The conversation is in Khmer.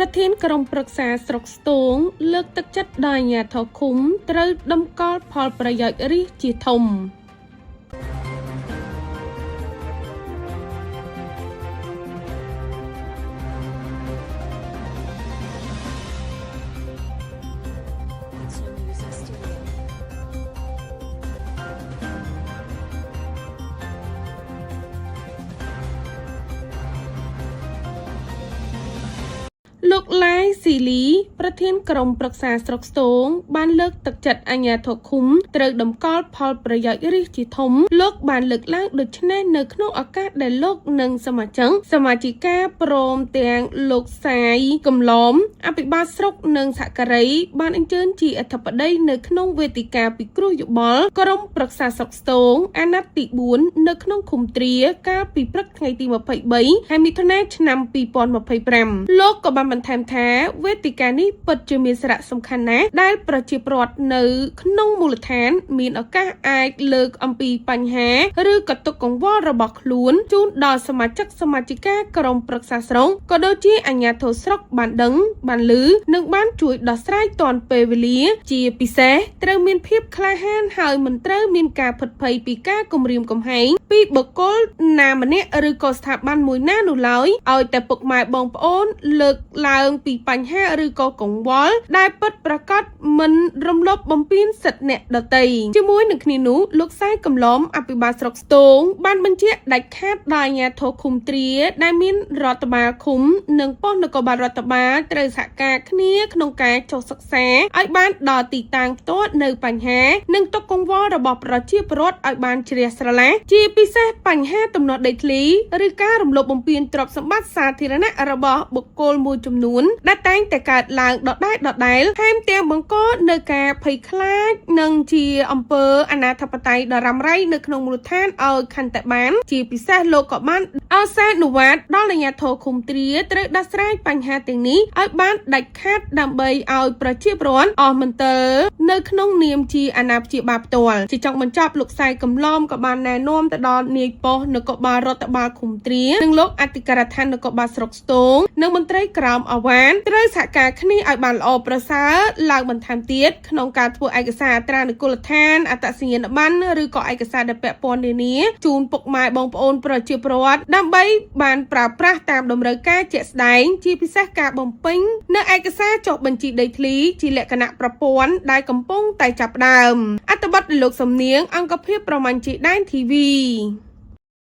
ប្រធានក្រុមប្រឹក្សាស្រុកស្ទោងលើកទឹកចិត្តដល់អាជ្ញាធរឃុំត្រូវតម្កល់ផលប្រយោជន៍រាស្ត្រជាធំ Monster Music Studio. លោកឡាយស៊ីលីប្រធានក្រុមប្រឹក្សាស្រុកស្ទោងបានលើកទឹកចិត្តអាជ្ញាធរឃុំត្រូវតម្កល់ផលប្រយោជន៍រាស្ត្រជាធំលោកបានលើកឡើងដូចនេះនៅក្នុងឱកាសដែលលោកនិងសមាជិកសមាជិកាព្រមទាំងលោកសាយកំឡមអភិបាលស្រុកនិងសហការីបានអញ្ជើញជាអធិបតីនៅក្នុងវេទិកាពិគ្រោះយោបល់ក្រុមប្រឹក្សាស្រុកស្ទោងអាណត្តិទី4នៅក្នុងឃុំទ្រាកាលពីព្រឹកថ្ងៃទី23ខែមិថុនាឆ្នាំ2025លោកក៏បានបន្ថែមថាវេទិកានេះពិតជាមានសារៈសំខាន់ណាស់ដែលប្រជាពលរដ្ឋនៅក្នុងមូលដ្ឋានមានឱកាសអាចលើកអំពីបញ្ហាឬក៏ទុក្ខកង្វល់របស់ខ្លួនជូនដល់សមាជិកសមាជិកាក្រុមប្រឹក្សាស្រុកក៏ដូចជាអាជ្ញាធរស្រុកបានដឹងបានឮនិងបានជួយដោះស្រាយទាន់ពេលវេលា ជាពិសេសត្រូវមានភាពក្លាហានហើយមិនត្រូវមានការភិតភ័យពីការគំរាមកំហែងពីបុគ្គលណាម្នាក់ឬក៏ស្ថាប័នមួយណានោះឡើយឲ្យតែពុកម៉ែបងប្អូនលើកឡើងពីបញ្ហាឬក៏កង្វល់ដែលពិតប្រាកដមិនរំលោភបំពានសិទ្ធិអ្នកដទៃជាមួយនឹងគ្នានោះលោកសែកំឡំអភិបាលស្រុកស្ទោងបានបញ្ជាក់ដាច់ខាតដល់អាជ្ញាធរឃុំទ្រាដែលមានរដ្ឋបាលឃុំនិងប៉ុស្តិ៍នគរបាលរដ្ឋបាលត្រូវសហការគ្នាក្នុងការចុះសិក្សាឲ្យបានដល់ទីតាំងផ្ទាល់នៅបញ្ហានិងទុក្ខកង្វល់របស់ប្រជាពលរដ្ឋឲ្យបានជ្រះស្រឡះជាពិសេសបញ្ហាទំនាស់ដីធ្លីឬការរំលោភបំពានទ្រព្យសម្បត្តិសាធារណៈរបស់បុគ្គលមួយចំនួនដែលតែងតែកើតឡើងដដែលៗថែមទាំងបង្កនៅការភ័យខ្លាចនិងជាអំពើអនាធិបតេយ្យដ៏រ៉ាំរ៉ៃនៅក្នុងមូលដ្ឋានឲ្យខន្តែបាន ជាពិសេសលោកក៏បានឱសានុវត្តដល់អាជ្ញាធរឃុំទ្រាត្រូវដោះស្រាយបញ្ហាទាំងនេះឲ្យបានដាច់ខាតដើម្បីឲ្យប្រជាពលរដ្ឋអស់មន្ទិលនៅក្នុងនាមជាអាណាព្យាបាលផ្ទាល់ជាចុងបញ្ចប់លោកសែកំឡំក៏បានណែនាំទៅដល់នាយប៉ុស្តិ៍នគរបាលរដ្ឋបាលឃុំទ្រានិងលោកអធិការដ្ឋាននគរបាលស្រុកស្ទោងនិងមន្ត្រីក្រោមអាវ៉ានត្រូវសហការគ្នាឲ្យបានល្អប្រសើរឡើងបន្ថែមទៀតក្នុងការធ្វើឯកសារអត្រានុកូលដ្ឋានអត្តសញ្ញាណប័ណ្ណឬក៏ឯកសារដែលពាក់ព័ន្ធនានាជូនពុកម៉ែបងប្អូនប្រជាពលរដ្ឋដើម្បីបានប្រើប្រាស់តាមតម្រូវការជាក់ស្ដែងជាពិសេសការបំពេញនៅឯកសារចុះបញ្ជីដីធ្លីជាលក្ខណៈប្រព័ន្ធដែលកំពុងតែចាប់ផ្ដើមអត្ថបទលោកសំនៀងអង្គភាពប្រមាញ់ជាដែនធីវី។